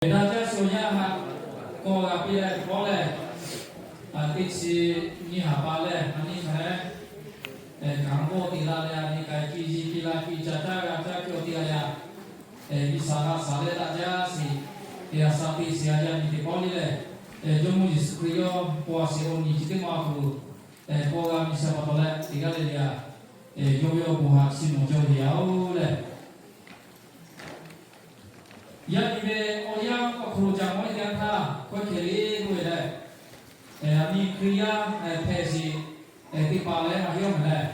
Daꞈ jaˇ shu yaˇ ha k'awꞈ g'a piˇ leh k'awꞈ leh, teˇ chi nyiˇ haˍ pa leh a nyi hk'aˬ hk'e, kanˉ k'awꞈ te la leh a nyi k'ai piˇ yiˇ piˇ la piˇ ca caˇ g'a caˇ piˇ awˬ te g'a yaˇ, G'uiˬsha g'a shaˍ leh daꞈ jaˇ sheˍ. Yaꞈ shaˍ teˇ shiˍ a yaˇ nyi teˇ pawˆ liˇ leh, Jawˇmawˇ Yeˍsuˆ Hkriꞈ yawˇ paw a shiˍ awˬ nyi chi teˇ maˇ a hpu, k'awꞈ g'a miˬ shehˍ pa taw leh teˇ g'aˇ leh le a, yawˇ ve awˬ bon haꞈ chi mawˬ jaw ve yaˇ oˬ leh, yaˇ nyi ve awˬ yanˇ awˬ hk'aw lo ca mawˬ ve teˇ yanˇ htaˇ, hkawˇ hkeh le k'oˆ ve lehˬ, a nyi Hkriꞈ yaˇ hpehꞈ sheˍ teˇ hpaˍ lehˬ maˇ heˆ awˬ meh leh,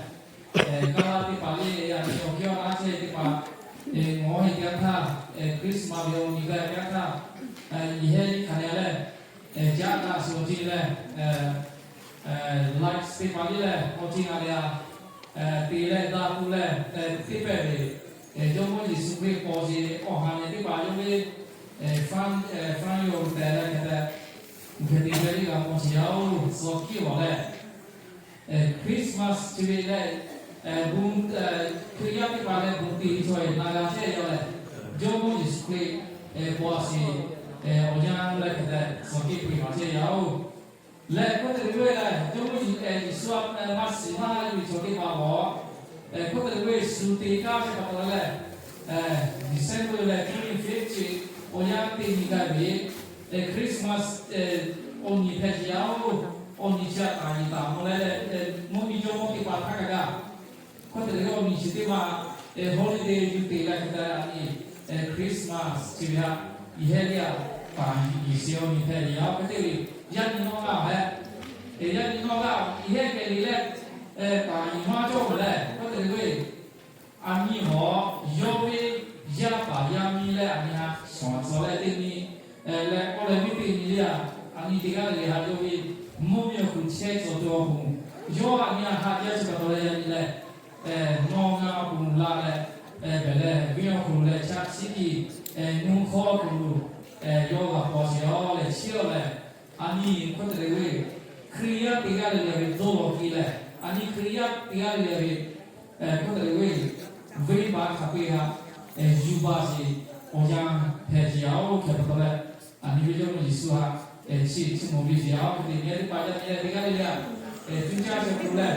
kaˇ laˇ teˇ hpaˍ le a nyi awˬ hkawˇ a chehˇ teˇ hpaˍ, mawˬ ve teˇ yanˇ htaˇ, Christmas ve awˬ nyi gaˇ ve teˇ yanˇ htaˇ, yiˬ hehˇ nyi hk'aˬ le leh, caˉ daꞈ suh awˬ ceuˬ leh, lights teˇ hpaˍ le leh awˬ ceuˬ a le a, te leh daꞈ tuˬ leh, teˇ pehˍ ve, Jawˇmawˇ Yeˍsuˆ Hkriꞈ paw sheˍ awˬ ha nyi teˇ hpaˍ yawˇ ve, front, front row tehꞈ leh hk'e te, hk'e te ve le g'a mawˬ sheˍ yaˇ oˬ, suh kiˇ awˬ leh, Christmas chi ve lehˬ, bon, Hkriꞈ yaˇ teˇ hpaˍ lehˬ bon te ve chaw e na g'a chehˇ yaˇ leh, Jawˇmawˇ Yeˍsuˆ Hkriꞈ paw a shiˍ awˬ yanˇ leh hk'e te suh kiˇ hpui maˍ chehˇ yaˇ oˬ. Lehˬ hkawˇ te ve lehˬ, Jawˇmawˇ Yeˍsuˆ maˇ shiˍ maˇ ha ve chaw teˇ hpaˍ lehˬ, hkawˇ te ve shu te kaˇ ve pa taw leh, December lehˬ twenty fifth chi awˬ yanˇ teˇ nyi gaˇ ve, Christmas awˬ nyi hpehꞈ sheˍ yaˇ oˬ. Awˬ nyi chi a taˍ nyi taˍ mawˬ leh, mvuhˇ miˬ jawˇmawˇ teˇ hpaˍ htaˇ kaꞈ gaˇ hkawˇ te ve awˬ nyi chi teˇ maˇ, holiday yuˬ te leh hk'e te a nyi, Christmas chi ve htaꞈ yiˬ hehˇ le a, taˍ nyi sheˍ awˬ nyi hpehꞈ ve yaˇ oˬ. Hk'e te ve, yaˇ nyi nawˇ g'aˇ hehꞈ, yaˇ nyi nawˇ g'aˇ yiˬ hehˇ kehˬ le leh, taˍ nyi maˇ cawˇ ve lehˬ hkawˇ te ve, a nyi hawˬ yawˇ ve yaˇ paˍ yaˇ miˇ leh a nyi htaꞈ shawˍ tcuh leh teˇ nyi leh k'awˇ leh viˉ teˇ nyi le a, a nyi teˇ g'aˇ le le htaꞈ yawˇ ve mvuhˇ miˬ awˬ hk'aw chehˇ tcuh tuˬ awˬ pon, yawˇ a nyi htaꞈ haꞈ jaˇ chi pa taw leh yaˇ nyi lehˬ, nawˇ g'aˇ awˬ pon laˬ leh, pehˬ leh venˇ awˬ hk'aw lo leh chaꞈ chiˉ kiˇ, mvuhˇ hkawˇ awˬ hk'aw lo yawˇ g'a paw sheˍ yaˇ leh chiˇ awˬ leh, a nyi hkawˇ te ve, Hkriꞈ yaˇ teˇ g'aˇ le le ve dawˇ law kiˇ leh, a nyi Hkriꞈ yaˇ teˇ g'aˇ le le ve hkawˇ te ve, venˇbaˆ hk'a peu-eˬ htaꞈ yuˬ baˬ sheˍ awˬ yanˇ hpehꞈ sheˍ yaˇ oˬ. Hk'e pa taw leh, a nyi ve Jawˇmawˇ Yeˍsuˆ htaꞈ chi chiˇ mvuh piˇ sheˍ yaˇ oˬ. Hk'e te nyi teˇ hpaˍ yaˇ nyi leh teˇ g'aˇ le le a, tuˇ caˇ sheˍ k'o leh,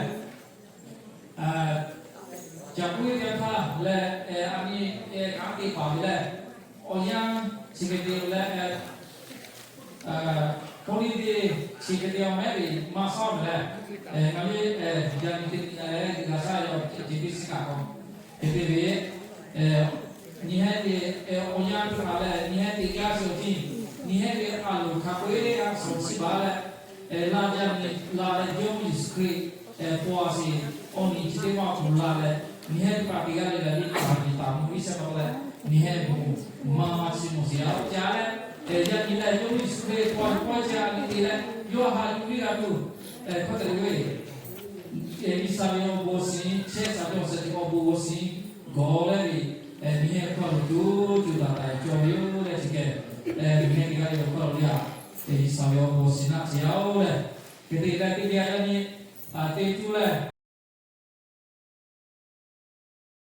caꞈ k'oˆ ve teˇ yanˇ htaˇ leh, a nyi kanˉ te paˍ ve leh, awˬ yanˇ chi hk'e te leh, holiday chi hk'e te awˬ mehˉ ve maˇ shawˉ ve leh, ngaˬ ve yaˇ nyi teˇ nyi leh g'a shaˉ yaw ceh teˇ shiˉ kaꞈ k'o, hk'e te ve, nyi hehˉ ve, awˬ yanˇ teˇ hpaˍ leh nyi hehˉ teˇ g'aˇ chi awˬ tiˉ, nyi hehˉ ve a loˍ hk'a peu-eˬ a shawˍ chi baˬ leh, laˇ jaˇ nyi la leh Jawˇmawˇ Yeˍsuˆ Hkriꞈ paw a sheˍ awˬ nyi chi teˇ maˇ awˬ hk'aw lo la leh, nyi hehˉ teˇ hpaˍ teˇ g'aˇ le le a liˇ taˍ nyi taˍ mvuh iˉ shehˍ pa taw leh, nyi hehˉ ve maˇ maˇ chi mawˬ sheˍ yaˇ oˬ. Ca leh, yaˇ nyi leh Jawˇmawˇ Yeˍsuˆ Hkriꞈ paw a k'awˇ ca nyi te leh yawˇ ha yuˬ viˉ g'a tuˬ, hkawˇ te ve, G'uiˬsha ve awˬ bon awˬ shinˉ, chehˇ sha cawˬ sha ve awˬ bon awˬ shinˉ gawˬ leh ve, nyi hehˉ hkawˇ lo co co taiˍ taiˍ cawˬ ve yoˬ leh chi hk'e, nyi hehˉ teˇ g'aˇ le awˬ hkawˇ lo le a, G'uiˬsha ve awˬ bon awˬ shinˉ naˆ tcuh yaˇ oˬ leh, hk'e te leh teˇ geh yaˇ nyi teˇ cuˇ leh,